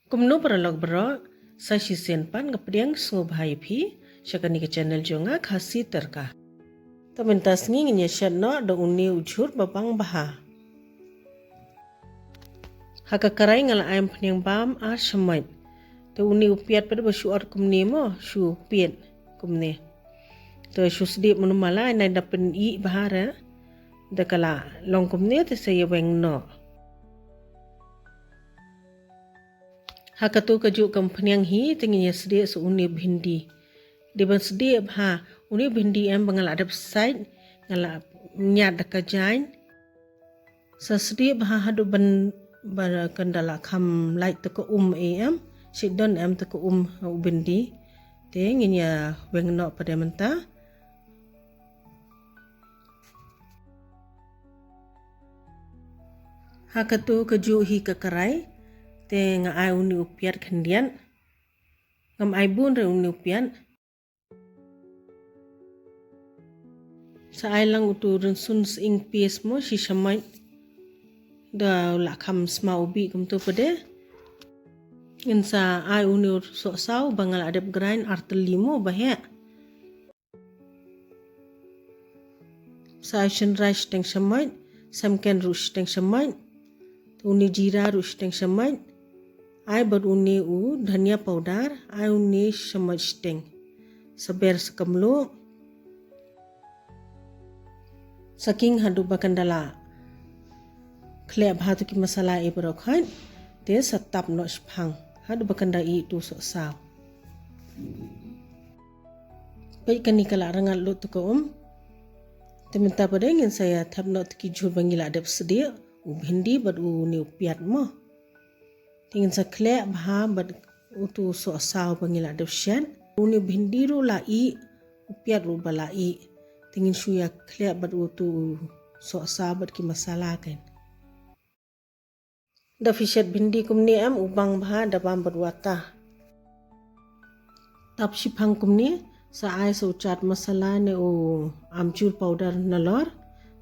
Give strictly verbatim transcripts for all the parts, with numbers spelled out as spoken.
Kumno paralok baroh, sa shisien pat nga pdiang sngewbha ïa phi sha kane ka channel jong nga, Khasi Tyrka. Te mynta sngi ngin ïa shet noh da une u jhur ba bang bha. Ha ka karai nga la ai umphniang bam ar shamoit. Te une u piat pat ba shu ot kumne mo, shu piat kumne. Te shu sdieh mynno ma la ai, nai da pynïeh bha re. Da ka la long kumne te sa ïa weng noh. Ha kato kajuh ka umphniang hi te ngin ïa sdieh sa une u bhindi. Dei ban sdieh bha, une u bhindi em ba nga la dep sait, nga la ñiad da ka jaiñ. Sa sdieh bha haduh ban, ba kan da la kham lait te ka um, em, shait don em te ka um ha u bhindi. Te ngin ïa weng noh pat de mynta. Ha kato kajuh hi ka karai te nga ai une u piat khyndiat. Ngam ai bun re une u piat. Sa ai lang uto u rynsun sying paste mo shi shamoit. Da u la kham sma u bih kumto pat de. Ngin sa ai une u sohsaw ba nga la dep grind ar tylli mo ba heh. Sa ai shynrai shiteng shamoit, semken ruh shiteng shamoit, te une jira ruh shiteng shamoit, ai bad une u dhania powder, ai une shamoit shiteng. Sa ber sa kynluh. Sa khing haduh ba kan da la khleh bha to ki masala eh baroh khoit, te sa tap noh shaphang haduh ba kan da ih to sohsaw. Peit kane ka la rngat lut to ka um. Te mynta pat de ngin sa ïa thep noh to ki jhur ba ngi la dep sdieh, u bhindi bad une u piat mo. Te ngin sa khleh bha bad uto u sohsaw ba ngi la dep shet. Une u bhindi ruh la ih, u piat ruh ba la ih. Te ngin shu ïa khleh bad uto u sohsaw bad ki masala kan. Da phi shet bhindi kumne em u bang bha da bam bad wata. Tap shiphang kumne, sa ai sa u chaat masala ne u amchur powder nalor,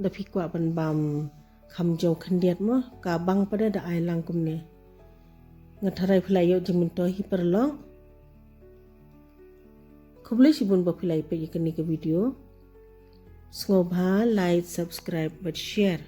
da phi kwah ban bam kham jaw khyndiat mo, ka bang pat de da ai lang kumne. Nga tharai phi la ïoh jingmyntoi hi paralok. Khublei shibun ba phi la ïa peit ïa kane ka video. Sngewbha like, subscribe bad share.